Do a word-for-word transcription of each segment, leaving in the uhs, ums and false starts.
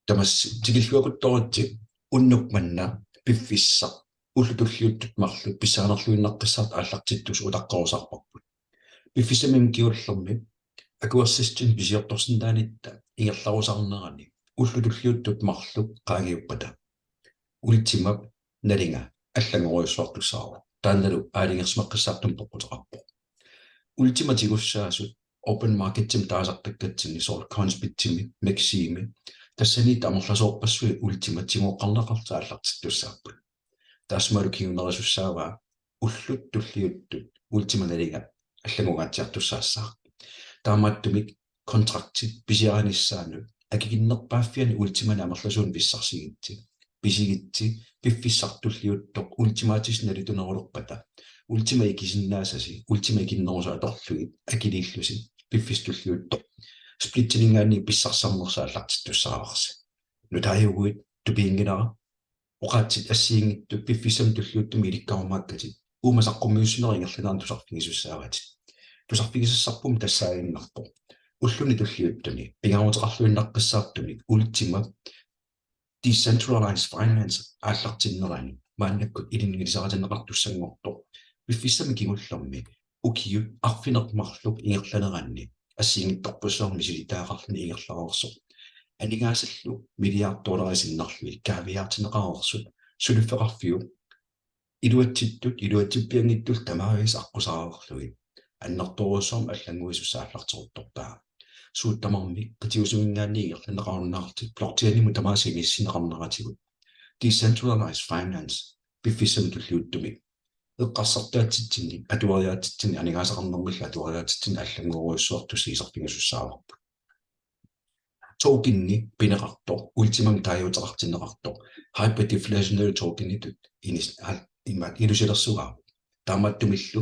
Tamassi tikilluaqqutoritsi unnuk manna piffissaq ullut tulliuttut marluk pissaanerluinnaqqissaartut aallartittussat utaqqerusaarparput. Piffissami kingullermi akuersissutit pisiortorsinnaanitta ingerlarusaarnerani ullut tulliuttut marluk qaangiuppata Ultimap nalinga allanngorujussuartussaavoq. Taannalu aalajangersimaqqissaartumik peqquteqarpoq. Ultima tigussaasut open marketimi taasartakkatsinni soorlu Coinsbitimi, MEXC-imi, tassaniittut amerlasoorpassuit Ultima tigooqqarneqartut aallartittussaapput. Taassumalu kingunerisussaavaa ullut tulliuttut Ultima nalinga allanngungaatsiartussaassaaq. Taamaattumik kontraktit pisiarinissaannut akikinnerpaaffiani Ultimanik amerlasuunik pissarsigitsi. Pisigitsi piffissaq tulliuttoq Ultimaatissi nalitunerulerpata Ultima ikisinnaasasi, Ultima ikinnerusoq atorlugit akiliillusi piffissaq tulliuttoq splitsininngaanniit pissarsisarnersi aallartittussaavarsi. Nutaajuguit tupiginngilara, oqaatsit assigiinngitsut piffissami tulliuttumi ilikkarumaakkatit uuma saqqummiussinerit ingerlaneranni tusarfigisussaavatit. Tusarfigisassarpummi tassaaginnarpoq ulluni tulliuttuni pingaaruteqarluinnaqqissaartumik Ultima Decentralized Finance aallartinnerani maannakkut ilinnilisaritinneqartussanngortoq piffissami kingullermi ukiut arfineq-marluk ingerlaneranni assigiinngitsorpassuarnik misilittagaqarluni ingerlareersoq. Aningaasallu milliard dollarit sinnerlugit kaaviiaartinneqareersut suliffeqarfiup iluatsittut iluatsippianngitsullu tamaviisa aqqusaareerlugit annertoorujussuarmik allanngorujussuartut aallarteruttortaa. Suut tamarmik qitiusuminngaanniit ingerlanneqarunnaarlutik blockchainimut tamaasa inissinneqarneratigut. Decentralized finance piffissami tulliuttumi eqqarsartaatsitsinni, atuariaatsitsinni, aningaasaqarnermillu atuariaatsitsinni allanngorujussuartussat iserfigisussaavarput. Tokeni pineqartoq, Ultimamik taaguuteqartinneqartoq, hyperdeflationary tokenitut inis-, al-, imaat ilusilersugaavoq. Taamaattumillu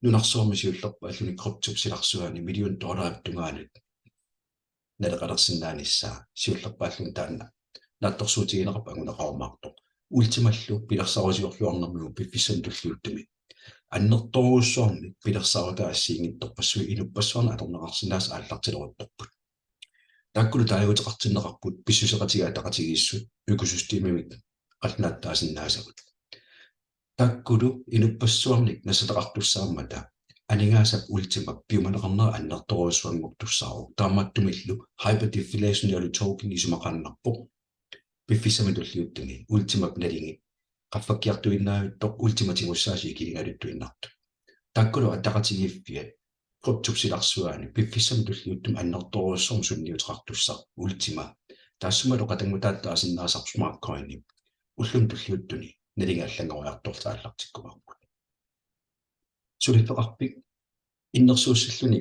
nunarsuarmi siullerpaalluni kryptop silarsuani million dollarit tungaanut naleqalersinnaanissaa siullerpaalluni taanna naatsorsuutigineqarpoq anguneqarumaartoq. Ultimallu pilersaarusiorluarnermigut piffissami tulliuttumi annertoorujussuarmik pilersaarutai assigiinngitsorpassuit inuppassuarnit atorneqarsinnaasut aallartileruttorput. Taakkulu taaguuteqartinneqarput pissuseqatigiit ataqatigiissut økosystemimik qallunaatut taasinnaasagut. Taakkulu inuppassuarnik nassataqartussaammata aningaasap Ultimap piumaneqarnera annertoorujussuanngortussaavoq. Taamaattumillu hyperdeflationary token isumaqaannarpoq piffissami tulliuttumi Ultimap nalingi qaffakkiartuinnavittoq Ultima tigussaasut ikiligaluttuinnartut. Taakkulu ataqatigiiffiat kryptop silarsuani piffissami tulliuttumi annertoorujussuarmik sunniuteqartussaq Ultima. Taassumalu qatanngutaata taasinnaasarput Smart Coini ulluni tulliuttuni nalinga allanngoriartorluta aallartikkumaarput. Suliffeqarfik innersuussilluni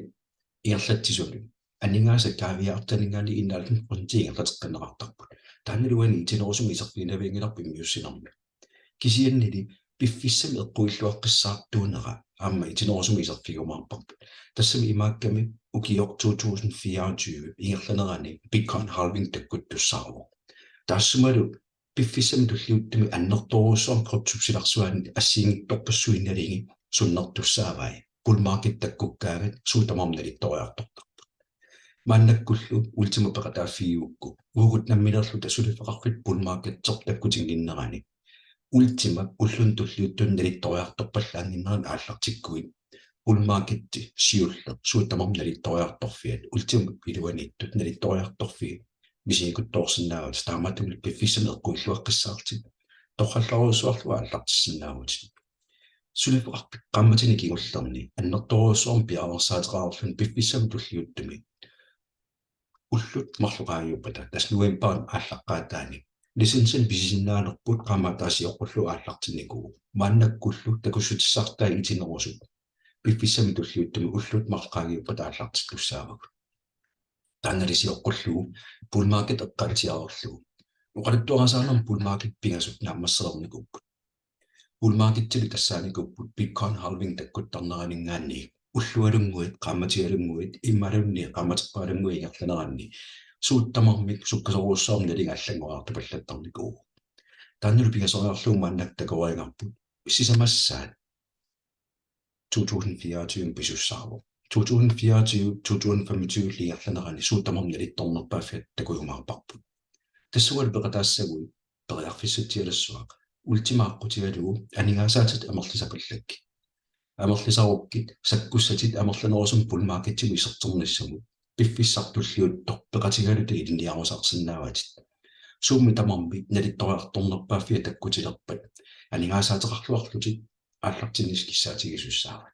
ingerlatsisuni aningaasat kaaviiaartitaninngaanniit enoghalvfems procent ingerlateqqinneqartarput. Taannalu uani itinerusumik iserfiginavianngilarput immiussinermi. Kisiannili piffissami eqquilluaqqissaartuunera aamma itinerusumik iserfigiumaarparput. Tassami imaakkami ukioq to tusind fireogtyve ingerlanerani Bitcoin halving takkuttussaavoq. Taassumalu piffissami tulliuttumi annertoorujussuarmik kryptop silarsuani assigiinngitsorpassuit nalingi sunnertussaavai. Bull market takkukkaangat suut tamarmik nalittoriartortarput. Maannakkullu Ultima peqataaffigigukku uagut nammineerluta suliffeqarfitta bull marketserput takkutinnginnerani Ultima ulluni tulliuttuni nalittoriartorpallaannginnerani aallartikkuit bull marketi siulleq suut tamarmik nalittoriartorfiat Ultimap iluaniittut nalittoriartorfiit misigiikuttoorsinnaavutit, taamaattumillu piffissami eqquilluaqqissaarlutit torrallarujussuarlugu aallartissinnaavutit. Suliffeqarfik qaammatini kingullerni annertoorujussuarmik piareersaateqareerluni piffissami tulliuttumi ullut marluk qaangiuppata, tassa novembarip aallaqqaataani licensinik pisisinnaanerput qaammat ataaseq sioqqullugu aallartinnikuuvoq. Maannakkullu takussutissartai itinerusut piffissami tulliuttumi ullut marluk qaangiuppata aallartittussaavagut. Taannali sioqqullugu bull market eqqaatsiareerlugu. Oqaluttuarisaanermi bull market pingasut naammassilernikuupput. Bull marketili tassaanikuupput Bitcoin halving takkuttarneraninngaanniit ullualunnguit, qaammatialunnguit, imaluunniit qaammaterpaalunnguit ingerlaneranni suut tamarmik sukkasoorujussuarmik nalinga allanngoriartupallattarnikuuvoq. Taannalu pingasoriarlugu maannakkut takoriarparput sisamassaat to tusind fireogtyve pisussaavoq. To tusind fireogtyve, to tusind femogtyve ingerlanerani suut tamarmik nalittornerpaaffiat takujumaarparput. Tassungalu peqataassaguit periarfissatsialassuaq Ultima aqqutigalugu aningaasaatit amerlisapallakkit. Amerlisarukkit sakkussatit amerlanerusumik bull marketimut iserternissamut piffissaq tulliuttoq peqatigalutit ilinniarusaarsinnaavatit. Suummi tamarmi nalittoriartornerpaaffia takkutilerpat aningaasaateqarluarlutit aallartinnissat kissaatigisussaavat.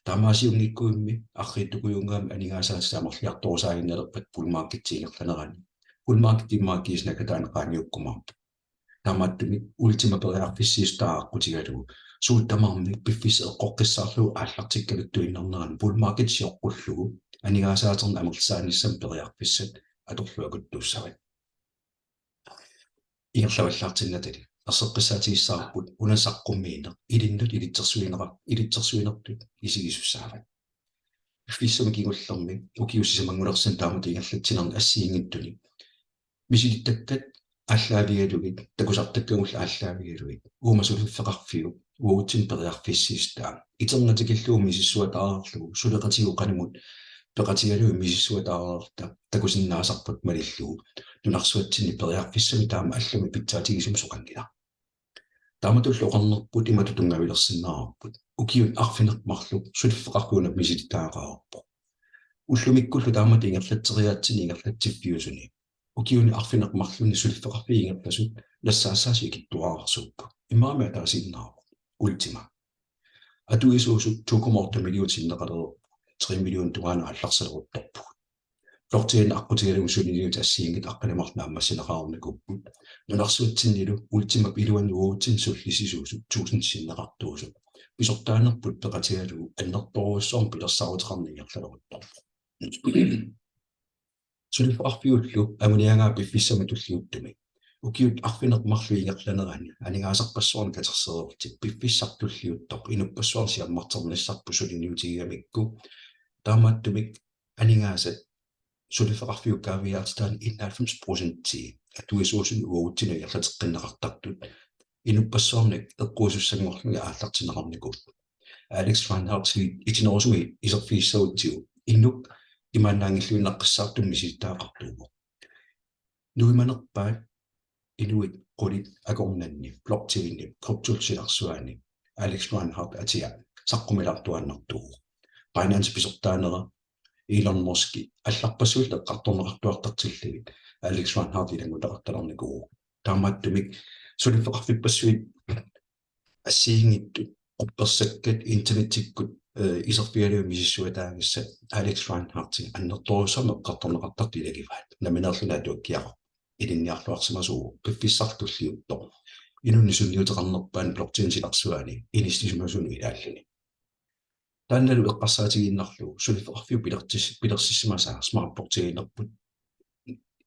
Taamaasiunngikkuimmi arriitsukujunngaanniit aningaasaatit amerliartorusaaginnalerpat bull marketip ingerlanerani, bull marketip marketip nakataani qaaniukkumaarpoq. Taamaattumik Ultima periarfissiissutaa aqqutigalugu suut tamarmik piffissaq eqqoqqissaarlugu aallartikkaluttuinnarnerani bull market sioqqullugu aningaasaatinnik amerlisaanissamut periarfissat atorluakuttuussavat. Ingerlavallaartinnatali erseqqissaatigissavarput una saqqummiineq ilinnut ilitsersuineqa-, ilitsersuinertut isigisussaavat. Piffissami kingullermi ukiut sisamanngulersuni taamatut ingerlatsinerni assigiinngitsuni misilittakkat aallaavigalugit, takusartakkagullu aallaavigalugit, uuma suliffeqarfiup uagutsinnut periarfissiissutaa iternatikillugu misissuataarlugu suleqatigut qanimut peqatigalugu misissuataarluta takusinnaasarput malillugu nunarsuatsinni periarfissamik taama allamik pitsaatigisumik soqanngilaq. Taamatullu oqarnerput imatut tunngavilersinnaavarput: ukiut arfineq-marluk suliffeqarfiup una misilittagaqareerpoq. Ullumikkullu taamatut ingerlatseriaatsinni ingerlatsiffiusuni ukiuni arfineq-marlunni suliffeqarfiit ingerlasut nassaassaasut ikittuararsuupput. Imaammi ataasiinnaavoq Ultima. Atuisuusut to komma otte millionit sinneqalereerput, tre millionit tungaanut aallarsaleruttorpugut. Blockchain aqqutigalugu suliniutit assigiinngitsut aqqaneq-marluk naammassineqarnikuupput. Nunarsuatsinnilu Ultimap iluani uagutsinnut sullissisuusut tusind sinneqartuusut pisortaanerput peqatigalugu annertoorujussuarmik pilersaaruteqarneq ingerlaleruttorpoq. Suliffeqarfiullu anguniagaa piffissami tulliuttumi ukiut arfineq-marluk ingerlanerani aningaasarpassuarnik katersereerlutit piffissaq tulliuttoq inuppassuarnut siammarternissarput suliniutigigamikku, taamaattumik aningaasat suliffeqarfiup kaaviiaartitaanik enoghalvfems procentii atuisuusunut uagutsinnut ingerlateqqinneqartartut inuppassuarnik eqquusussanngorlugit aallartinneqarnikuupput. Alex Reinhardt itinerusumik iserfigissagutsigu inuk imaannaanngilluinnaqqissaartumik misilittagaqartuuvoq. Nuimanerpaat inuit qulit akornanni blockchainip kryptop silarsuani Alex Reinhardt atia saqqumilaartuaannartuuvoq. Binance pisortaanera, Elon Musk allarpassuillu eqqartorneqartuartartillugit Alex Reinhardt ilannguteqartalernikuuvoq. Taamaattumik suliffeqarfippassuit assigiinngitsut quppersakkat internettikkut, eh, iserfigalugit misissuataagassat Alex Reinhardtip annertoorujussuarmik eqqartorneqartartut ilagivaat. Nammineerluni atuakkiaqarpoq ilinniarluarsimasuuvoq piffissaq tulliuttoq inunnut sunniuteqarnerpaanut blockchainip silarsuani inissisimasunut ilaalluni. Taannalu eqqarsaatigiinnarlugu suliffeqarfiup pilertis-, pilersissimasaa Smart Blockchainerput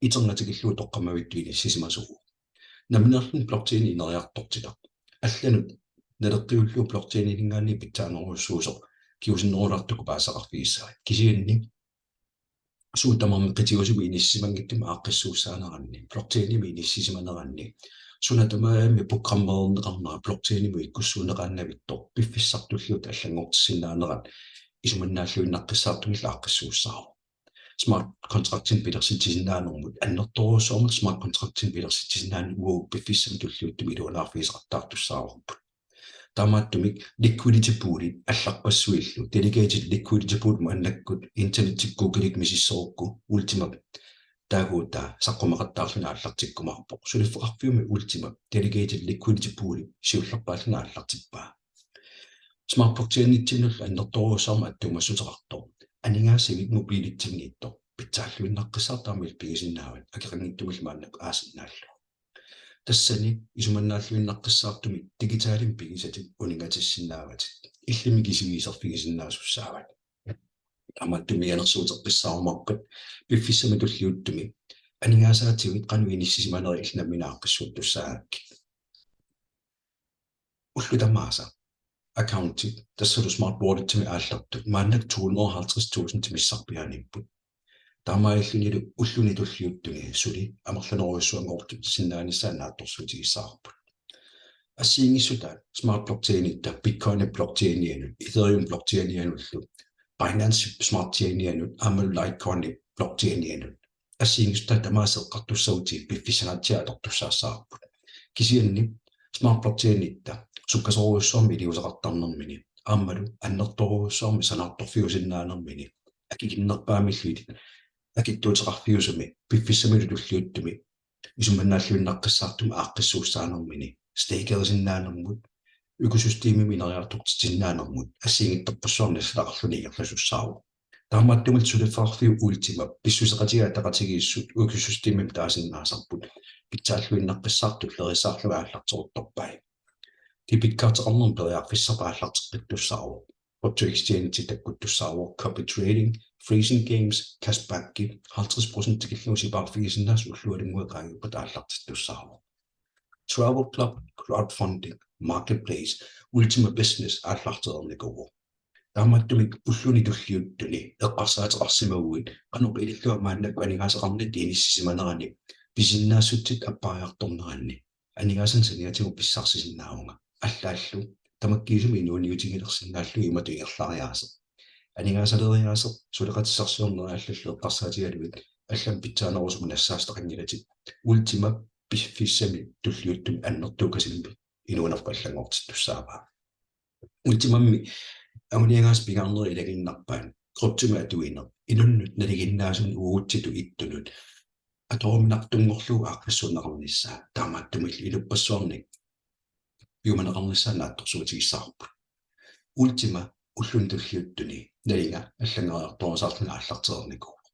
iternatikillugu toqqammavittut inissisimasuuvoq. Nammineerluni blockchaini ineriartortitaq allanut naleqqiullugu blockchainininngaanniit pitsaanerujussuusoq kingusinnerulaartukkut paasisaqarfigissavat. Kisianni suut tamarmik qitiusumik inissisimanngitsumik aaqqissuussaaneranni, blockchainimik inissisimaneranni, suna tamarmi programmeerneqarnera blockchainimut ikkussuunneqaannavittoq piffissaq tulliuttoq allanngortissinnaanerat isumannaalluinnaqqissaartumillu aaqqissuussaavoq. Smart contractinik pilersitsisinnaanermut annertoorujussuarmik smart contractinik pilersitsisinnaaneq uagut piffissami tulliuttumi iluanaarfigisaqattaartussaavarput. Taamaattumik liquidity poolit allarpassuillu, delegated liquidity pool maannakkut internettikkut Google-ikkut misissorukku Ultimap taaguutaa saqqummaqattaarluni aallartikkumaarpoq. Suliffeqarfiumi Ultimap delegated liquidity pooli siullerpaalluni aallartippaa. Smart Blockchainitsinnullu annertoorujussuarmik attuumassuteqartoq aningaasivik mobiilitsinniittoq pitsaalluinnaqqissaartumik pigisinnaavat, akeqanngitsumillu maannakkut aasinnaallugu. Tassani isumannaalluinnaqqissaartumik digitalimik pigisatit uninngatissinnaavat, illimmi kisiisa iserfigisinnaasussaavatit. Taamaattumik mianersuuteqqissaarumaarpat piffissami tulliuttumi aningaasaatitit qanoq inissisimanerit illit nammineq aaqqissuuttussaagakkit. Ullut tamaasa accountit, tassalu Smart Walletimi aallartut, maannakkut to hundrede og halvtreds tusind missarpiaaniipput. Taamaalillunilu ulluni tulliuttuni suli amerlanerujussuanngortissinnaanissaa naatsorsuutigissavarput. Assigiinngissutaat Smart Blockchainitta Bitcoinip blockchainianut, Ethereum blockchainianullu, Binance Smart Chainianut aammalu Litecoinip blockchainianut assigiinngissutaat tamaasa eqqartussagutsigit piffissanaatsiaat atortussaassavarput. Kisianni Smart Blockchainitta sukkasoorujussuarmik iliuuseqartarnermini aammalu annertoorujussuarmik sanaartorfiusinnaanermini akikinnerpaamilluunniit akitsuuteqarfiusumi piffissamilu tulliuttumi isumannaalluinnaqqissaartumik aaqqissuussaanermini, stakerisinnaanermut, økosystemimik ineriartortitsisinnaanermut assigiinngitsorpassuarnik nassataqarluni ingerlasussaavoq. Taamaattumillu suliffeqarfiup Ultimap pissuseqatigiit ataqatigiissut økosystemimik taasinnaasarput pitsaalluinnaqqissaartut tulleriissaarlugit aallarteruttorpai. Debitkorteqarnermut periarfissaq aallarteqqittussaavoq. Crypto exchange takkuttussaavoq, copy trading, freezing games, cashback, halvtreds procent tikillugu sipaarfigisinnaasut ullualunnguit qaangiuppata aallartittussaavoq. Travel club, crowdfunding, marketplace, Ultima Business aallartereernikuuvoq. Taamaattumik ulluni tulliuttuni eqqarsaateqarsimaguit qanoq ilillugu maannakkut aningaasaqarnitta inissisimanerani pisinnaassutsit appariartorneranni aningaasanik saniatigut pissarsisinnaavunga. Allaallu tamakkiisumik inuuniutigilersinnaallugit imatut ingerlariaaseq. Aningaasaleriaaseq suleqatissarsiornerit allallu eqqarsaatigalugit allamik pitsaanerusumik nassaassaqanngilatit. Ultima piffissami tulliuttumi annertuukasimmik inuunerput allanngortittussaavaa. Ultimammi anguniagaasa pingaarnerit ilagiinnarpaat kryptomik atuineq, inunnut nalinginnaasunik uagutsitut ittunut atoruminartunngorlugu aaqqissuunneqarnissaa, taamaattumillu inuppassuarnik piumaneqarnissaa naatsorsuutigissavarput. Ultima ulluni tulliuttuni nalinga allanngoriartorisaarluni aallartereernikuuvoq.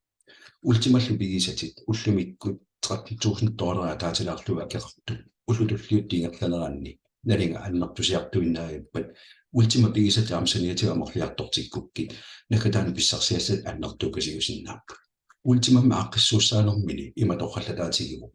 Ultimallu pigisatit ullumikkut tretten tusind dollarit ataatilaarlugit akeqartut ullut tulliuttut ingerlaneranni nalinga annertusiartuinnaavippat, Ultima pigisatit aamma saniatigut amerliartortikkukkit naggataani pissarsiassatit annertuukasiusinnaapput. Ultimammi aaqqissuussaanermini ima torrallataatigivoq.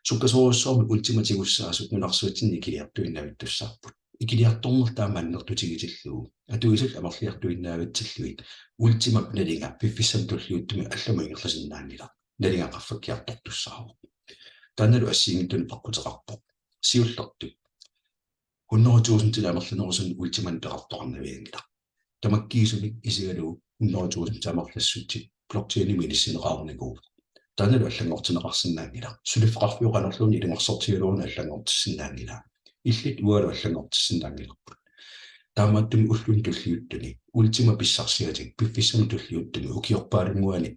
Sukkasoorujussuarmik Ultimat tigussaasut nunarsuatsinni ikiliartuinnavittussaapput. Ikiliartorneq taama annertutigitillugu atuisullu amerliartuinnaavitsillugit Ultimap nalinga piffissami tulliuttumi allamut ingerlasinnaanngilaq, nalinga qaffakkiartortussaavoq. Taannalu assigiinngitsunik peqquteqarpoq. Siullertut hundrede tusindinik amerlanerusunik Ultimanik peqartoqarnavianngilaq. Tamakkiisumik isigalugu hundrede tusind amerlassutsit blockchainimi inissinneqarnikuuvoq. Taannalu allanngortinneqarsinnaanngilaq. Suliffeqarfiup qanorluunniit ilungersortigaluaruni allanngortissinnaanngilaa. Illit uangalu allanngortissinnaanngilarput. Taamaattumik ulluni tulliuttuni Ultima pissarsiatik piffissami tulliuttumi ukiorpaalunnguani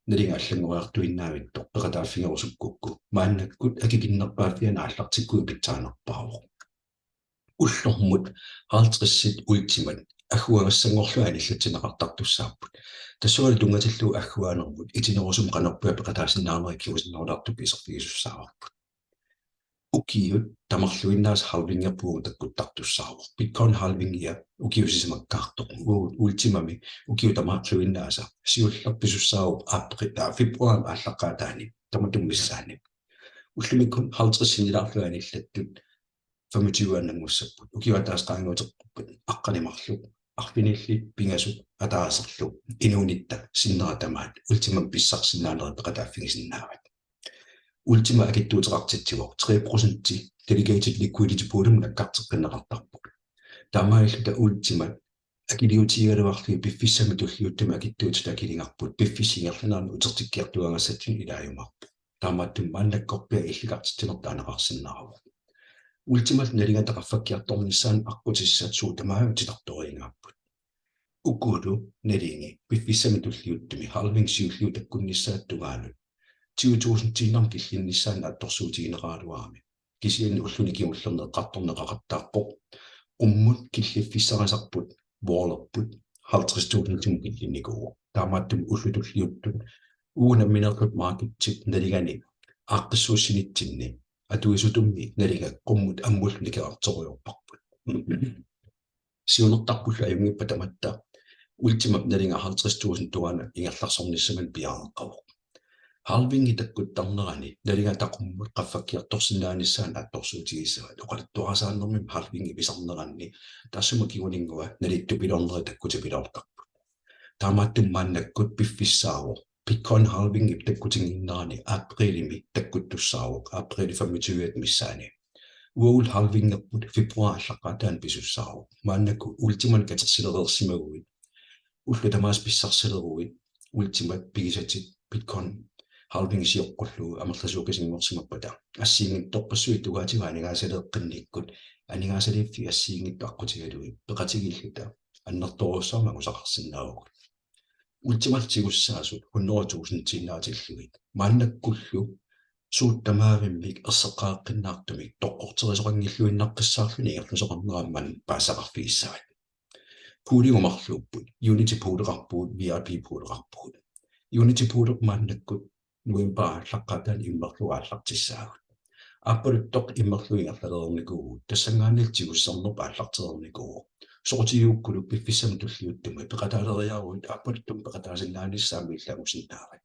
nalinga allanngoriartuinnaavittoq peqataaffigerusukkukku maannakkut akikinnerpaaffiani aallartikkukkit pitsaanerpaavoq. Ullormut halvtredsit Ultimat agguagassanngorlugit anillatsinneqartartussaapput. Tassungalu tunngatillugu agguaanermut itinerusumik qanorpiaq peqataasinnaanerit kingusinnerulaartukkut iserfigisussaavarput. Ukiut tamarluinnaasa halvingerput takkuttartussaavoq. Bitcoin halvingia ukiut sisamakkaartoq. Uagut Ultimami ukiut tamarluinnaasa siulleq pisussaavoq apri-, aa, februarip aallaqqaataani tamatuma missaani. Ullumikkut halvtreds sinnilaarlugit anillattut femogtyve annanngussapput. Ukiup ataaseq qaangiuteqarpoq aqqaneq-marluk. Arfinillit pingasut ataaserlu inuunitta sinnera tamaat Ultimamik pissarsisinnaanerit peqataaffigisinnaavat. Ultima akitsuuteqartitsivoq tre procenti delegated liquidity poolimut nakkarteqqinneqartarpoq. Taamaalilluta Ultimat akiliutigigaluarlugit piffissami tulliuttumi akitsuutitut akiligarput piffissap ingerlanerani utertikkiartuaagassatsinnik ilaajumaarpoq. Taamaattumik maannakkorpiaq illikartitsinertut aneqarsinnaavoq. Ultimallu nalingata qaffakkiartornissaanut aqqutissat suut tamaasa titartoriigaapput. Ukulu nalingi piffissami tulliuttumi halving siulliup takkunnissaata tungaanut tyve tusindiinnarmik killinnissaanut naatsorsuutigineqaraluarami. Kisianni ulluni kingullerni eqqartorneqaqattaarpoq. Qummut killiffissarisarput wallerput halvtreds tusindimut killinnikuuvoq. Taamaattumik ullut tulliuttut uagut nammineerluta markedip nalingani aaqqissuussinitsinni atuisutummi nalinga qummut ammullu nikerartorujoorparput. Siunertarpullu ajunngippat tamatta Ultimap nalinga halvtreds tusind tungaanut ingerlaarsornissaminut piareeqqavoq. Halvingi takkuttarnerani nalingata qummut qaffakkiartorsinnaanissaa naatsorsuutigissavat. Oqaluttuarisaanermimi halvingi pisarneranni taassuma kinguninngua nalittupiloornerit takkutipiloortarput. Taamaattumik maannakkut piffissaavoq Bitcoin halvingip takkutinnginnerani aprilimi takkuttussaavoq, aprili femogtyve missaani. Uagullu halvingerput februarip aallaqqaataani pisussaavoq. Maannakkut Ultimanik katersilereersimaguit, ullut tamaasa pissarsileruit, Ultimat pigisatit Bitcoin halving sioqqullugu amerlasuukasinngorsimappata assigiinngitsorpassuit tungaatigut aningaasaleeqqinnikkut aningaasaliiffik assigiinngitsut aqqutigalugit peqatigiilluta annertoorujussuarmik angusaqarsinnaavugut. Ultimat tigussaasut hundrede tusindiinnaatillugit maannakkullu suut tamaavimmik erseqqaqqinnaartumik toqqorterisoqanngilluinnaqqissaarluni ingerlasoqarnerat maanna paasisaqarfigissavat. Poolit marluupput, Unity pooleqarpugut, V I P pooleqarpugut. Unity pooleq maannakkut novembarip aallaqqaataani immerlugu aallartissaagut. Aappaluttoq immerlugu ingerlalereernikuuvoq, tassanngaanniillu tigussanerput aallartereernikuuvoq. Soqutigigukkulu piffissami tulliuttumi peqataaleriaruit aappaluttumik peqataasinnaanissaa aamma illit angusinnaavat.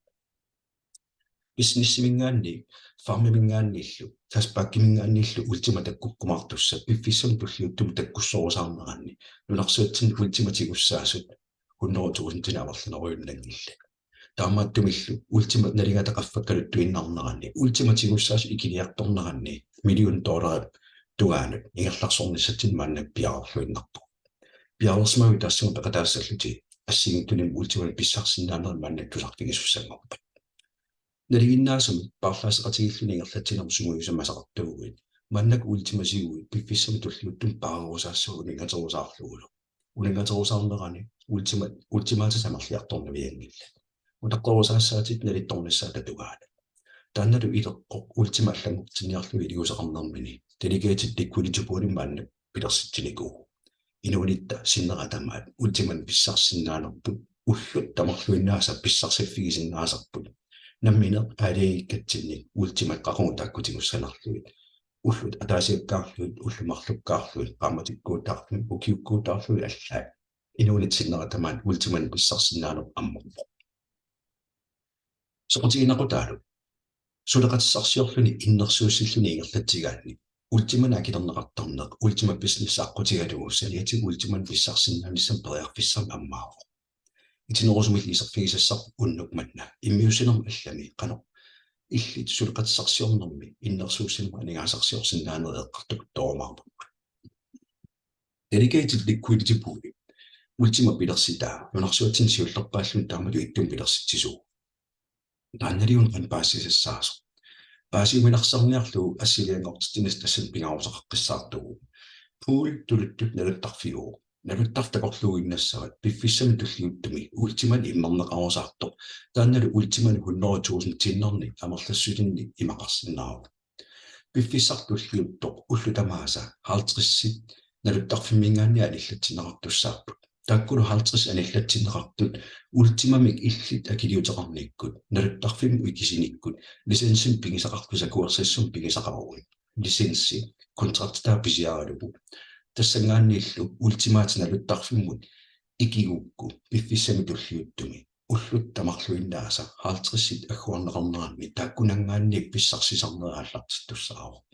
Businessiminngaanniit, farmiminngaanniillu, cashbackiminngaanniillu Ultima takkukkumaartussat piffissami tulliuttumi takkussoorusaarneranni nunarsuatsinni Ultimat tigussaasut hundrede tusindinik amerlanerujunnanngillat. Taamaattumillu Ultimat nalingata qaffakkaluttuinnarneranni, Ultimat tigussaasut ikiliartorneranni million dollarit tungaanut ingerlaarsornissatsinnut maanna piareerluinnarpugut. Piareersimaguit taassuma peqataassallutit assigiinngitsunimmi Ultimanik pissarsisinnaanerit maanna tusarfigisussanngorpat. Nalinginnaasumik paarlaasseqatigiilluni ingerlatsinermi sungiusimasaqartuuguit. Maannakkut Ultimasiguit piffissami tulliuttumi paarerusaassavat uninngaterusaarlugulu. Uninngaterusaarnerani Ultima, Ultimaatisa amerliartornavianngillat. Utaqqerusaassaatit nalittornissaata tungaanut. Taannalu ileqqoq Ultima allanngortinniarlugu iliuuseqarnermini delegated liquidity poolimik maanna pilersitsinikuuvoq. Inuunitta sinnera tamaat Ultimanik pissarsisinnaanerput ullut tamarluinnaasa pissarsiffigisinnaasarput. Nammineq aalajangikkatsinnik Ultimat qaqugu taakku tigussanerlugit. Ullut ataasiakkaarlugit, ullut marlukkaarlugit, qaammatikkuutaarlugit, ukiukkuutaarlugit allaat. Inuunitta sinnera tamaat Ultimanik pissarsisinnaaneq ammarpoq. Soqutiginaqutaalu. Suleqatissarsiorluni innersuussilluni ingerlatsigaanni Ultimanik akilerneqartarneq, Ultima Business aqqutigalugu saniatigut Ultimanik pissarsisinnaanissamut periarfissamik ammaavoq. Itinerusumilli iserfigisassarput unnuk manna. Immiussinermi allami qanoq illit suleqatissarsiornermi innersuussinermut aningaasarsiorsinnaanerit eqqartukuttorumaarparput. Delegated liquidity pool. Ultima pilersitaa nunarsuatsinni siullerpaalluni taamatut ittumik pilersitsisuuvoq. Taannaliuna qanoq paasisassaasoq. Paasiuminarsarniarlugu assilianngortitsinissaq tassani pingaarusaqaqqissaartuuvoq. Pool tuluttut naluttarfiuvoq. Naluttarfik takorluuinnassavat piffissami tulliuttumi Ultimanik immerneqarusaartoq. Taannalu Ultimanik hundrede tusindiinnarnik amerlassusinik imaqarsinnaavoq. Piffissaq tulliuttoq ullut tamaasa halvtredsit naluttarfimminngaanniit anillatsinneqartussaapput. Taakkulu halvtredsit anillatsinneqartut Ultimamik illit akiliuteqarnikkut naluttarfimmut ikisinikkut licensimik pigisaqarlusi akuersissummik pigisaqaruit. Licensi kontraktitaa pisiaralugu. Tassanngaanniillu Ultimaatit naluttarfimmut ikigukku piffissami tulliuttumi ullut tamarluinnaasa halvtredsit agguarneqarneranni taakkunanngaanniit pissarsisarnerit aallartittussaavoq.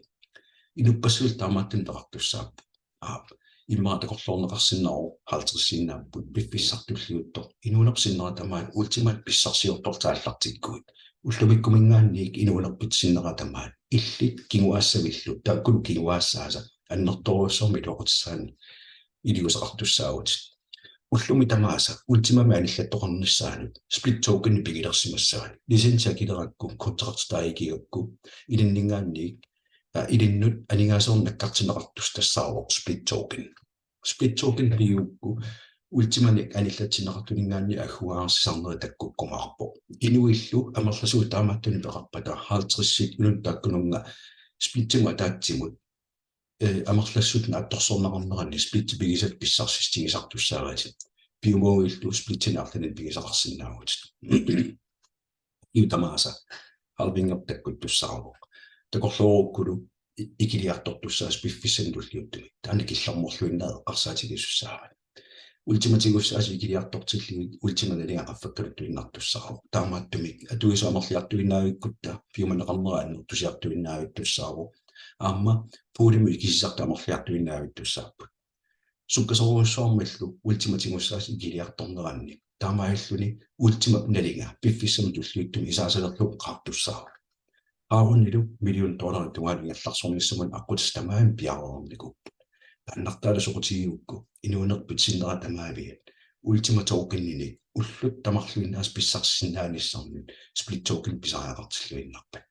Inuppassuillu taamaattunik peqartussaapput. Aap, immaqa takorloorneqarsinnaavoq halvtredsiinnaapput piffissaq tulliuttoq. Inuunerpit sinnera tamaat Ultimat pissarsiortortaallartikkuit. Ullumikkuminngaanniit inuunerpit sinnera tamaat illit kinguaassavillu taakkulu kinguaassaasa annertoorujussuarmik iluaqutissaannik iliuuseqartussaavutit. Ullumi tamaasa Ultimamik anillattoqarnissaanut split tokenit pigilersimassavat. Licensi akilerakku, kontraktitaa ikigakku, ilinninngaanniit, aa, ilinnut aningaasanik nakkartinneqartussaq tassaavoq split token. Split token pigigukku Ultimanik anillatsinneqartuninngaanniit agguaarsisarnerit takkukkumaarpoq. Inuillu amerlasuut taamaattunik peqarpata halvtredsit inunnut taakkununnga splittimut ataatsimut, eh, amerlasuut naatsorsorneqarneranni splittit pigisatit pissarsissutigisartussaavatit. Piumagukku splitsinik arlalinnik pigisaqarsinnaavutit. Ukiut tamaasa halvingi takkuttussaavoq. Takorloorukkulu i-, ikiliartortussaasoq piffissami tulliuttumi. Taanna killormorluinnaq eqqarsaatigisussaavatit. Ultimat tigussaasut ikiliartortillugit Ultimat nalinga qaffakkaluttuinnartussaavoq. Taamaattumik atuisut amerliartuinnaavikkutta piumaneqarnera annertusiartuinnavittussaavoq. Aamma poolimut ikisisartut amerliartuinnavittussaapput. Sukkasoorujussuarmillu Ultimat tigussaasut ikiliartorneranni taamaalilluni Ultimap nalinga piffissami tulliuttumi isaasalerlugu qaartussaavoq. Qaarunilu million dollarit tungaanut ingerlaarsornissamut aqqutissat tamarmik piareernikuupput. Taannartaalu soqutigigukku inuunerpit sinnera tamaaviat Ultima tokeninik ullut tamarluinnaasa pissarsisinnaanissamut split token pisariaqartilluinnarpat.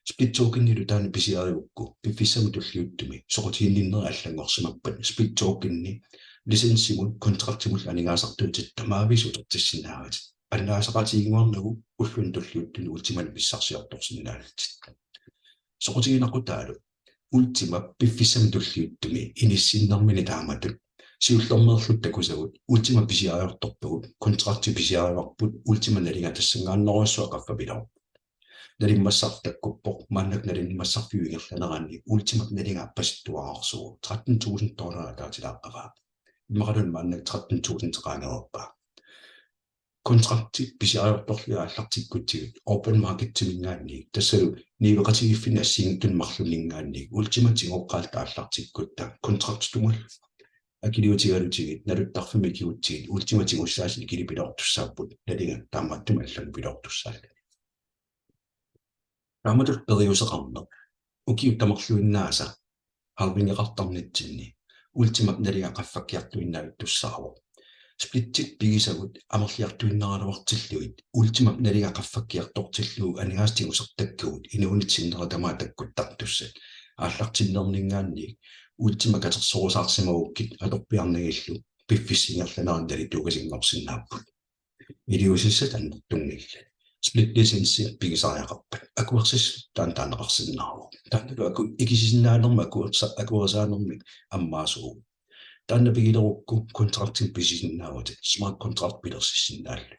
Split tokenilu taanna pisiarigukku piffissami tulliuttumi soqutiginninnerit allanngorsimappat split tokeni licensimut kontraktimullu aningaasartuutit tamaaviisa utertissinnaavatit. Annaasaqaatiginnguarnagu ulluni tulliuttuni Ultimanik pissarsiortorsinnaallutit. Soqutiginaqutaalu Ultima piffissami tulliuttumi inissinnermini taamatut siullermeerluta takusagut Ultima pisiariortorpagut, kontrakti pisiarivarput, Ultima nalinga tassanngaannarujussuaq qaffapiloorpoq. Nalimmassarfik takkuppoq, maannakkut nalimmassarfiup ingerlanerani Ultimap nalinga appasittuararsuuvoq, tretten tusind dollar ataatilaaqqavaa. Immaqaluunniit maannakkut tretten tusind qaangereerpaa. Kontrakti pisiariortorlugit aallartikkutsigu open marketiminngaanniit, tassalu niueqatigiiffinni assigiinngitsunik marlunninngaanniit, Ultimat tigoqqaalluta aallartikkutta kontraktitumullu akiliutigalutigit naluttarfimmi ikigutsigit Ultimat tigussaasut ikilipiloortussaapput, nalinga taamaattumik allanngupiloortussaalluni. Taamatut periuseqarneq ukiut tamarluinnaasa halvingeqartarnitsinni Ultimap nalinga qaffakkiartuinnavittussaavoq. Splittit pigisagut amerliartuinnaraluartillugit Ultimap nalinga qaffakkiartortillugu aningaasat tigusartakkagut inuunitta sinnera tamaat takkuttartussat aallartinnerninngaanniit Ultima katersorusaarsimagukkit atorpiarnagillu piffissap ingerlanerani nalituugasinngorsinnaapput. Iliuusissat annertunngillat. Split licensi pigisariaqarpat akuersissutaanut taaneqarsinnaavoq. Taannalu aku ikisisinnaanermut akuersa-, akuerisaanermik ammaasuuvoq. Taanna pigilerukku kontraktimik pisisinnaavutit, smart contract pilersissinnaallugu.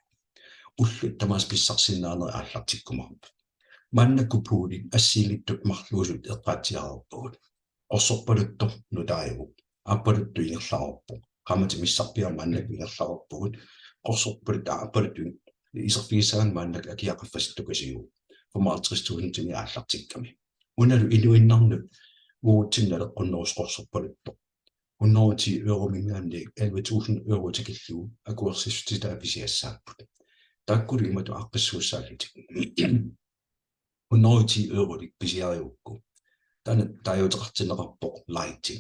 Ullut tamaasa pissarsisinnaanerit aallartikkumaarpoq. Maannakkut poolit assigiinngitsut marluusut eqqaatsiareerpagut. Qorsorpaluttoq nutaajuvoq. Aappaluttoq ingerlareerpoq. Qaammatit missarpiaat maannakkut ingerlareerpugut. Qorsorpaluttoq, aappaluttoq iserfigissagaanni maannakkut akia qaffasittukasiuvoq. Femoghalvtreds tusindimik aallartikkami. Unalu inuinnarnut uagutsinnut naleqqunnerusoq qorsorpaluttoq hundrede og ti eurominngaanniit elleve tusind euro tikillugu akuersissutitaa pisiassaapput. Taakkulu imatut aaqqissuussaallutik. Hundrede og ti eurolik pisiarigukku, taanna taaguuteqartinneqarpoq lighti.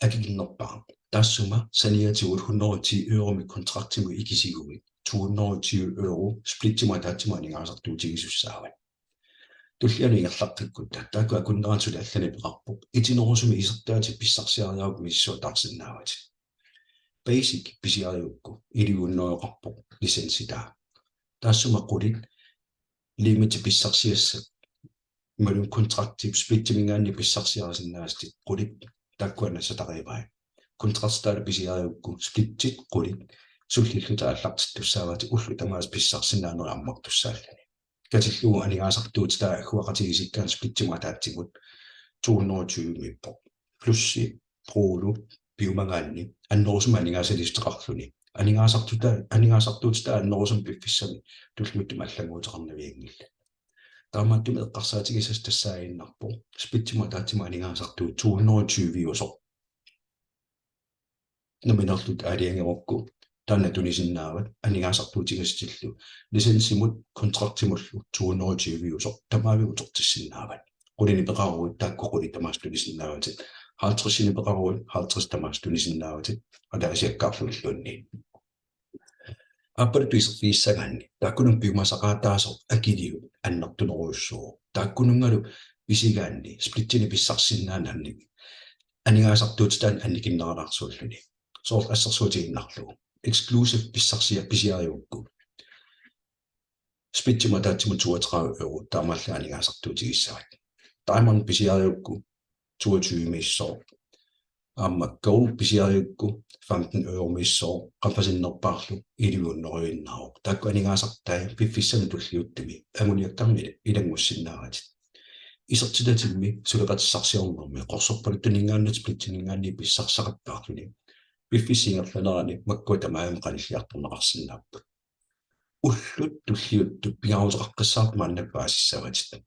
Akikinnerpaaq. Taassuma saniatigut hundrede og ti euromik kontraktimut ikisiguit to hundrede og tyve euro splitsimut ataatsimut aningaasartuutigisussaavat. Tullianut ingerlaqqikkutta taakku akunnerat suli allanik peqarpoq. Itinerusumik isertaatit pissarsiariarukku misissuataarsinnaavatit. Basic pisiarigukku elleve hundrede euro-qarpoq licensitaa. Taassuma qulit limiti pissarsiassat imaluunniit kontrakti splittiminngaanniit pissarsiarisinnaasatit qulit taakkua nassatarivaat. Kontraktitaalu pisiarigukku splittit qulit sullilluta aallartittussaavatit ullut tamaasa pissarsisinnaanerit ammartussaalluni. Katillugu aningaasartuutitaa agguaqatigiissikkaanni splittimut ataatsimut to hundrede og tyve-miippoq. Plussi, Prolu, piumagaanni, annerusumik aningaasaliissuteqarluni. Aningaasartuta-, aningaasartuutitaa annerusumik piffissami tulliuttumi allannguuteqarnavianngillat. Taamaattumik eqqarsaatigisassat tassaaginnarpoq splittimut ataatsimut aningaasartuut to hundrede og tyve-usoq. Nammineerlutit aalajangerukku taanna tunisinnaavat aningaasartuutigisatillu licensimut kontraktimullu to hundrede og tyve-usoq tamaavimmik utertissinnaavat. Qulinik peqaruit taakku qulit tamaasa tunisinnaavatit. Halvtredsinik peqaruit halvtreds tamaasa tunisinnaavatit. Ataasiakkaarlugilluunniit. Aappaluttoq iserfigissagaanni taakkununnga piumasaqaataasoq akiliut annertunerujussuuvoq. Taakkununngalu pisigaanni splitsinik pissarsisinnaaneq anni-, aningaasartuutitaanik annikinneralaarsuulluni. Soorlu assersuutigiinnarlugu. Exclusive pissarsia-, pisiarigukku splitsimut ataatsimut toogtredive euro taamaallaat aningaasartuutigissavat. Diamond pisiarigukku toogtyve-miissoq. Aamma Gold pisiarigukku femten euro-miissoq, qaffasinnerpaarlu elleve hundrede-innaavoq. Taakku aningaasartai piffissami tulliuttumi anguniakkaarneq ilanngussinnaavat. Isertitatimmi suleqatissarsiornermi qorsorpaluttuninngaanniit splittininngaanniit pissarsisaqattaarluni piffissap ingerlanerani makkua tamarmik qanilliartorneqarsinnaapput. Ullut tulliuttut pingaaruteqaqqissaartut maannakkut paasissavatit.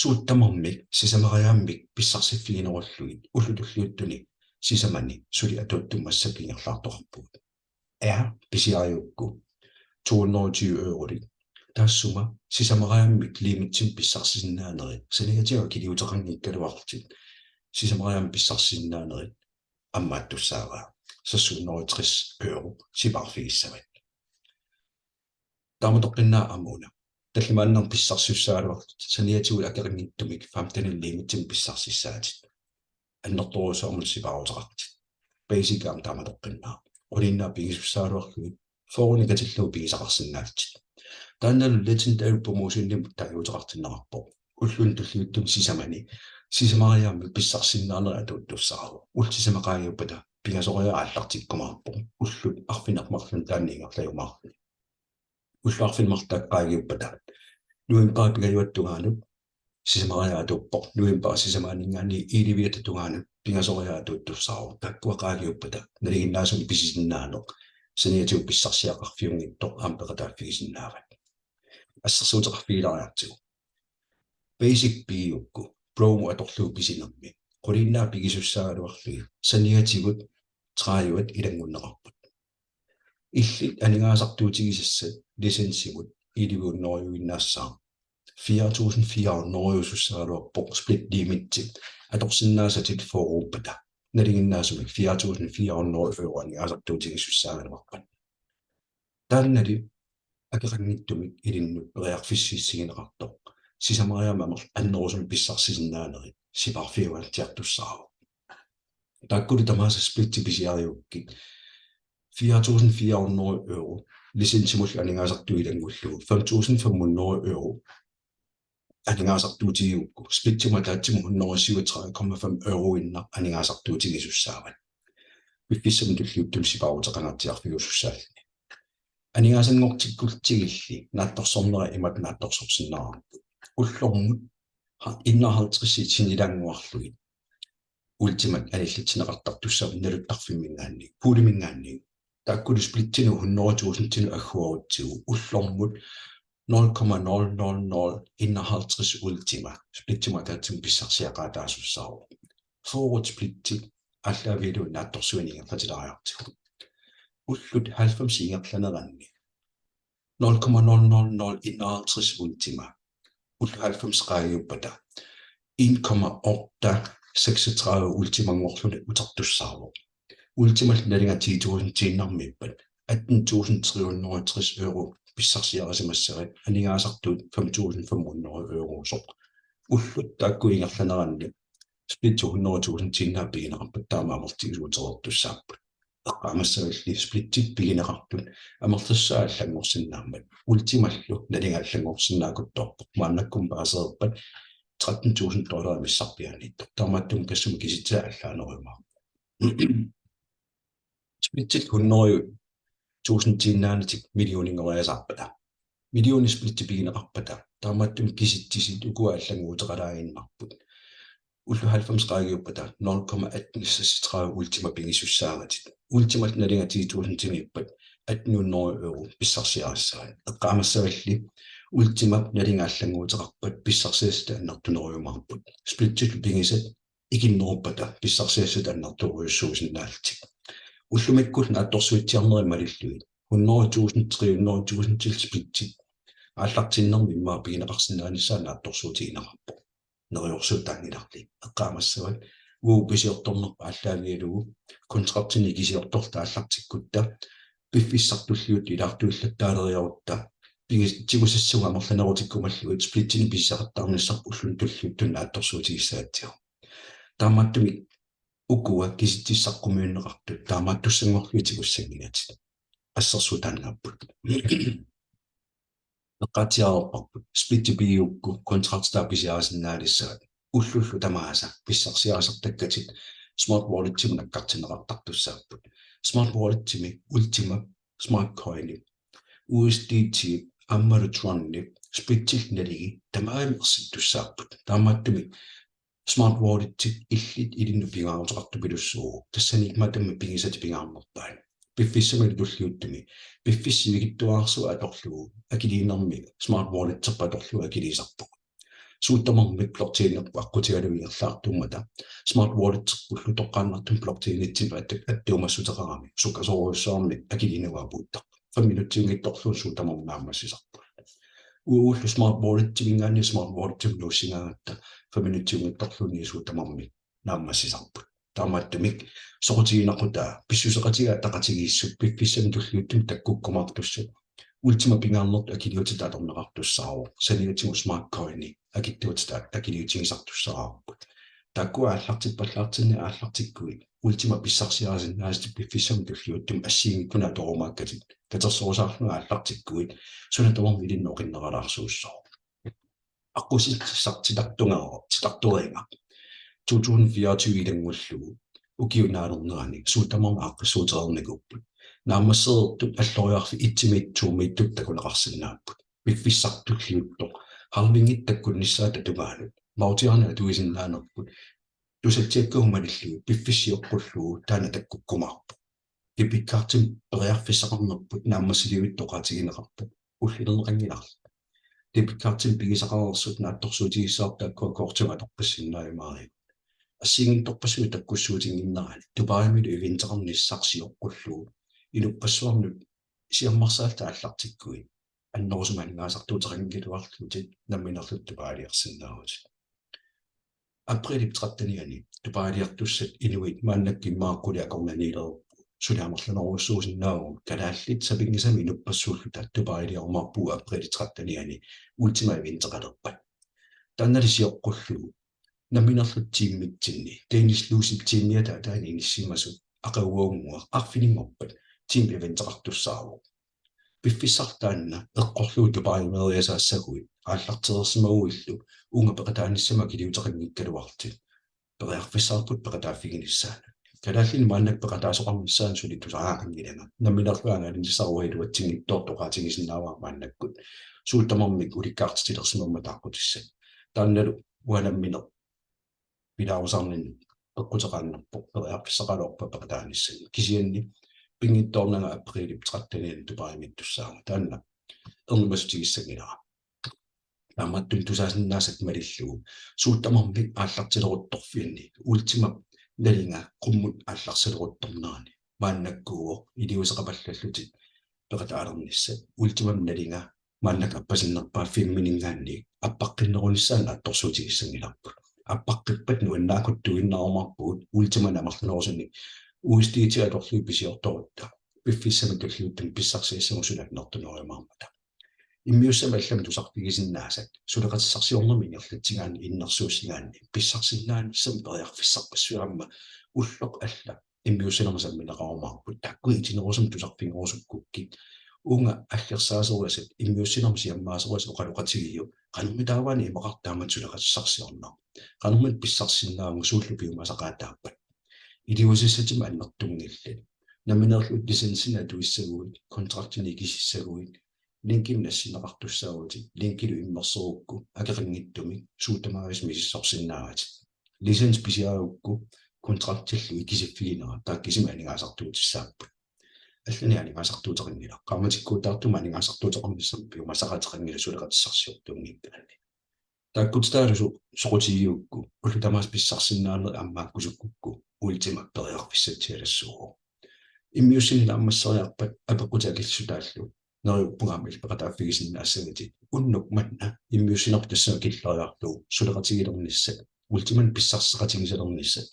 Suut tamarmik sisamariaammik pissarsiffiginerullugit ullut tulliuttuni sisamani suli atuuttumik massakkut ingerlaartoqarpugut. Air pisiarigukku to hundrede og tyve eurolik. Taassuma sisamariaammik limitsimik pissarsisinnaanerit, saniatigut akiliuteqanngikkaluarlutit sisamariaammik pissarsisinnaanerit ammaattussaavaa. seks hundrede og tres euro sipaarfigissavat. Taamatoqqinnaaq aamma una. Tallimaannarnik pissarsisussaagaluarlutit saniatigut akeqanngitsumik femten limitsimik pissarsissaatit. Annertoorujussuarmik sipaaruteqarlutit. Basic aamma taamatoqqinnaaq. Quliinnaat pigisussaagaluarlugit fyrrenik katillugu pigisaqarsinnaallutit. Taannalu Legendary promotionimut taaguuteqartinneqarpoq. Ulluni tulliuttuni sisamani sisamariaammik pissarsisinnaanerit atuuttussaavoq. Ullut sisamat qaangiuppata pingasoriaaseq aallartikkumaarpoq. Ullut arfineq-marlunut taanna ingerlajumaarluni. Ullut arfineq-marluk taakku qaangiuppata novembarip pingajuata tungaanut sisamariaaseq atuuppoq, novembarip sisamaaninngaanniit elleve-ata tungaanut pingasoriaaseq atuuttussaavoq. Taakkua qaangiuppata nalinginnaasumik pisisinnaaneq saniatigut pissarsiaqarfiunngitsoq aamma peqataaffigisinnaavat. Assersuuteqarfigilaariartigu. Basic pigigukku, promo atorlugu pisinermi, quliinnaat pigisussaagaluarlugit saniatigut tredive ilanngunneqarput. Illit aningaasartuutigisassat licensimut elleve hundrede-uinnaassaaq. Fire tusind fire hundrede-usussaagaluarpoq split limitsit atorsinnaasatit fyrreuppata. Nalinginnaasumik fire tusind fire hundrede euro aningaasartuutigisussaagaluarpat. Taannali akeqanngitsumik ilinnut periarfissiissutigineqartoq sisamariaammik amerl-, annerusumik pissarsisinnaanerit sipaarfiuatsiartussaavoq. Taakkulu tamaasa splitsit pisiarigukkit fire tusind fire hundrede euro licensimullu aningaasartuut ilanngullugu fem tusind fem hundrede euro aningaasartuutigigukku, splitsimut ataatsimut hundrede syvogtredive komma fem euroinnaq aningaasartuutigisussaavat. Piffissami tulliuttumi sipaaruteqangaatsiarfiusussaalluni. Aningaasanngortikkullutigilli naatsorsornera imatut naatsorsorsinnaarput. Ullormut ha-, enoghalvtreds sinnilaannguarlugit Ultimat anillatsinneqartartussaapput naluttarfimminngaanniit, pooliminngaanniit. Taakkulu splitsinut hundrede tusindinut agguarutsigu ullormut nul komma nul nul nul enoghalvtreds Ultima splitsimut ataatsimut pissarsiaqaataasussaavoq. Fyrre splitsit aallaavigalugu naatsorsuineq ingerlatilaariartigu. Ullut halvfems ingerlaneranni nul komma nul nul nul enoghalvtreds Ultima. Ullut halvfems qaangiuppata en komma otte seksogtredive Ultimanngorluni utertussaavoq. Ultimallu nalinga ti tusindiinnarmiippat atten tusind tre hundrede og tres euro pissarsiarisimassavatit, aningaasartuut fem tusind fem hundrede eurosoq. Ullut taakku ingerlaneranni splitsit hundrede tusindiinnaat pigineqarpata taama amerlasuutereertussaapput. Eqqaamassavalli splitsit pigineqartut amerlassusaat allanngorsinnaammat, Ultimallu nalinga allanngorsinnaakuttoorpoq, maannakkut paasereerpat tretten tusind dollarit missarpiaaniittoq. Taamaattumik tassunga kisitsisit allaanerujumaarput. Splitsit hundrede tusindiinnaanatik millioninngoriasaarpata, millionin splitsit pigineqarpata, taamaattumik kisitsisit ukua allannguuteqalaaginnarput. Ullut halvfems qaangiuppata nul komma atten seksogtredive Ultima pigisussaavatit. Ultimallu nalinga ti tusindimiippat atten hundrede euro pissarsiarissavatit. Eqqaamassavalli Ultimap nalinga allannguuteqarpat pissarsiassat annertunerujumaarput. Splitsillu pigisat ikinneruppata pissarsiassat annertoorujussuusinnaallutik. Ullumikkullu naatsorsuutsiarnerit malillugit hundrede tusind, tre hundrede tusind til splitsit aallartinnermi immaqa pigineqarsinnaanissaat naatsorsuutigineqarpoq. Neriorsuutaanngilarli. Eqqaamassavat uagut pisiortornerput aallaavigalugu kontraktinik ikisiortorluta aallartikkutta piffissami tulliuttumi ilaartuillattaaleriarutta pigis-, tigusassagut amerlanerutikkumallugit splitsinik pisisaqattaarnissarput ulluni tulliuttuni naatsorsuutigissagatsigu. Taamaattumik ukua kisitsisut saqqummiunneqartut taamaattussanngorlugit tigussanngilatit. Assersuutaannaapput. Eqqaatsiarparput splitsit pigigukku kontraktitaa pisiarisinnaalissavatit. Ullullu tamaasa pissarsiarisartakkatit Smart Walletsimut nakkartinneqartartussaapput. Smart Walletimi Ultima, Smart Coini, U S D T aammalu Tronini splitsillu naligi tamarmik ersittussaapput. Taamaattumik Smart Walletsit illit ilinnut pingaaruteqartupilussuuvoq. Tassaniimmat tamarmik pigisatit pingaarnerpaat. Piffissamilu tulliuttumi piffissap sivikitsuararsuup atorlugu akiliinermi Smart Walletserput atorlugu akiliisarpugut. Suut tamarmik blockchainerput aqqutigalugu ingerlaartuummata Smart Walletserpullu toqqaannartumik blockchainitsinni at-, attuumassuteqarami sukkasoorujussuarmik akiliineq uagut puuttarpoq. Fem minutsiunngitsorluunniit suut tamarmik naammassisarput. Uagullu Smart Walletiminngaanniit Smart Walletsimut nuussigaangatta fem minutsiunngitsorluunniit suut tamarmik naammassisarput. Taamaattumik soqutiginaqqutaa pissuseqatigiit ataqatigiissut piffissami tulliuttumi takkukkumaartussat Ultima pingaarnertut akiliutitut atorneqartussaavoq, saniatigut Smart Coini akitsuutitut akiliutigisartussaavarput. Taakkua aallartippallaartinni aallartikkuit Ultima pissarsiarisinnaasatit piffissami tulliuttumi assigiinngitsunut atorumaakkatit, katersorusaarlugit aallartikkuit suna tamarmi ilinnut oqinneralaarsuussooq. Aqqusissaq titartunga-, titartoriarlunga to tusind fireogtyve ilanngullugu ukiup naalernerani suut tamarmik aaqqissuutereernikuupput. Naammassereertut alloriarfiit et-imiittut to-miittut takuneqarsinnaapput. Piffissaq tulliuttoq halvingit takkunnissaata tungaanut mautiarna atuisinnaanerput tusatsiakkagut malillugit piffissaq sioqqullugu taanna takkukkumaarpoq. Debitkortimik periarfissaqarnerput naammassilivittut oqaatigineqarpoq, ulluilerneqanngilarli. Debitkortimik pigisaqareersut naatsorsuutigissavarput taakkua kortimut atoqqissinnaajumaaravit. Assigiinngitsorpassuit takkussuutinnginneranni Dubaimilu eventeqarnissaq sioqqullugu inuppassuarnut siammarsaallutit aallartikkuit annerusumik aningaasartuuteqanngilaarlutit nammineerlutit Dubailiarsinnaavutit. Aprilip trettenianni Dubailiartussat inuit maannakkut immaqa qulit akornanniilereerput. Suli amerlanerujussuusinnaavagut, kalaallit sapinngisamik inuppassuulluta Dubailiarumaarpugut aprilip trettenianni Ultima eventeqalerpat. Taannali sioqqullugu nammineerluta tiimitsinni, Danish Lucid tiimiata ataani inissimasut aqaguagunnguaq arfininngorpat team eventeqartussaavoq. Piffissaq taanna eqqorlugu Dubaimeeriasaassaguit aallartereersimaguillu uunga peqataanissamut akiliuteqanngikkaluarlutit periarfissaqarputit peqataaffiginissaanut. Kalaallinik maannakkut peqataasoqarnissaanut suli tusariaqanngilanga. Nammineerlunga angalanissaq uanga iluatsinngitsoortoq oqaatigisinnaavara maannakkut suut tamarmik ulikkaartitilersimammat taaqqutissatit. Taannalu uanga nammineq pilaarusaarninni peqquteqaannarpoq periarfissaqaraluarpat peqataanissamut. Kisianni pinngitsoornanga aprilip trettenianni Dubaimiittussaavugut. Taanna ernumassutigissanngilara. Taamaattumik tusaasinnaasat malillugu suut tamarmik aallartileruttorfianni Ultimap nalinga qummut aallartileruttornerani maannakkuuvoq iliuuseqapallallutit peqataalernissat. Ultimap nalinga maannakkut appasinnerpaaffimmininngaanniit appaqqinnerunissaa naatsorsuutigissanngilarput. Appaqqippat nuannaakuttuinnaarumaarpugut Ultimanik amerlanerusunik U S D T atorlugit pisiortorutta piffissami tulliuttumi pissarsiassagut suli annertunerujumaarmata. Immiussamik allamik tusarfigisinnaasat suleqatissarsiornermi ingerlatsigaanni innersuussigaanni pissarsisinnaanissamut periarfissarpassuit aamma ulloq alla immiussinermi sammineqarumaarput. Taakku itinerusumik tusarfigerusukkukkit uunga aggersaasorisat immiussinermi siammaasorisat oqaloqatigiuk: qanormitaava imaqartut taamatut suleqatissarsiorneq? Qanormita pissarsisinnaavugut, suullu piumasaqaataappat? Iliuusissatimmi annertunngillat. Nammineerlutit licensinik atuissaguit, kontraktinik ikisissaguit, linkimik nassinneqartussaavutit, linkilu immersorukku akeqanngitsumik suut tamaasa misissorsinnaavatit. Licensi pisiarigukku kontraktillu ikisiffiginera, taakku kisimik aningaasartuutissaapput. Allanik aningaasartuuteqanngilaq. Qaammatikkuutaartumik aningaasartuuteqarnissamut piumasaqaateqanngilaq suleqatissarsiortuunngikkaanni. Taakkutitaalu soqutigigukku ullut tamaasa pissarsisinnaanerit ammaakkusukkukku Ultima periarfissatsialassuuvoq. Immiussineq naammasseriarpat apeqqutit akilissutaallu: Neriuppunga aamma illit peqataaffigisinnaassagatit? Unnuk manna immiussinerput tassunga killeriarlugu suleqatigilernissat, Ultimanik pissarseqatigisalernissat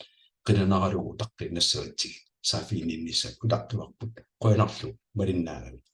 qilanaaralugu utaqqiinnassagatsigit, saaffiginninnissat utaqqivarput. Qujanarlu malinnaagavit.